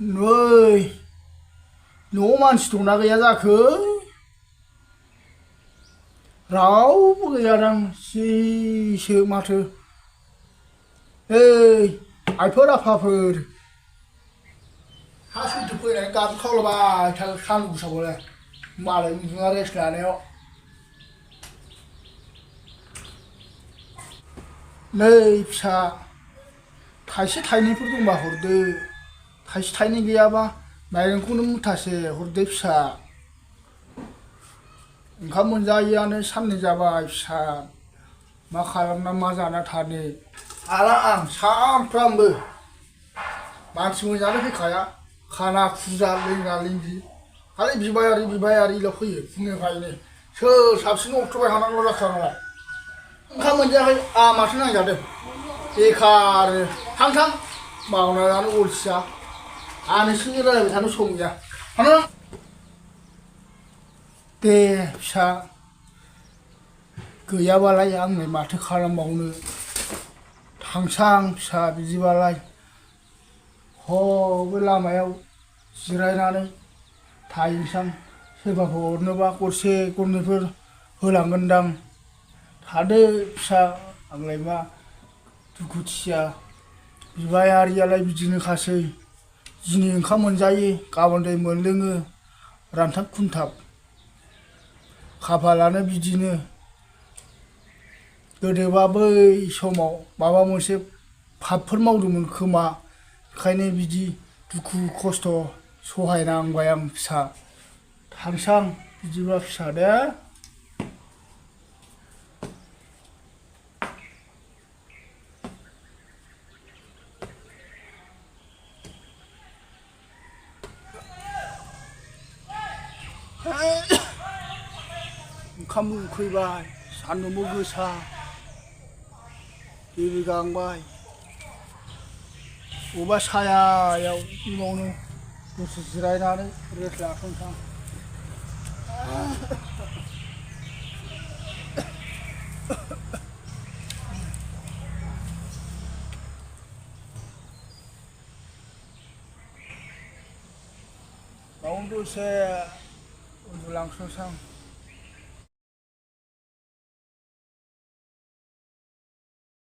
नै न'आव मानसि दंना गैया जाखो? रावबो गैयादां सिसो माथो। आइफोर आफाफोर हासुदै फैनानै गाबु खावलाबाय थागोन सान्दुं गोसाबालाय मालाय उन्दुना रेस्ट लानायाव। नै फिसा थाइसे थाइनैफोर दंबा हरदो, थाइसे थाइनै गैयाबा माइरंखौनो मुथासे हरदो फिसा। ओंखाम मोनजायैयानो साननै जाबाय फिसा, मा खालामना मा जाना थानो। हाला आं सामफ्रामबो मानसि मोजाङानो फैखाया, खाना खुजा लेंना लेंगि खालि बिबायारिल' फैयो फुंनिफ्रायनो। सोर साबसिन अक्ट'बाय थानांगौ जाखो आंलाय। ओंखाम मोनजायाखै आंहा माथो नांजादों बेखार। थां मावना जानो अलसिया, आंनोसो रायलायबाय थानो सम गैया। थां दे फिसा, गैयाबालाय आंलाय माथो खालामबावनो। थांसां फिसा बिदिबालाय, बे लामायाव जिरायनानै थाहैनोसां। सोरबाफोर हरनोबा गरसे गरनैफोर होलांगोनदां। थादो फिसा, आंलाय मा दुखुथिया। बिबायारियालाय बिदिनोखासै, दिनै ओंखाम मोनजायो गाबोन दै मोनलोङो रानथाब खुनथाब। खाफालानो बिदिनो। गोदोबा बै समाव माबा मोनसे पापफोर मावदोंमोन खोमा, ओंखायनो बिदि दुखु खस्थ' सहायनांबाय आं फिसा। थांसां बिदिबा फिसा दे। ओंखामबो उखैबाय, सान्दुंबो गोसा, दैबो गांबाय। बबेबा सायायाव बावनो दसे जिरायनानै रेस्ट लाथ'नोसां। बावनो दसे उन्दुलांथ'नोसां।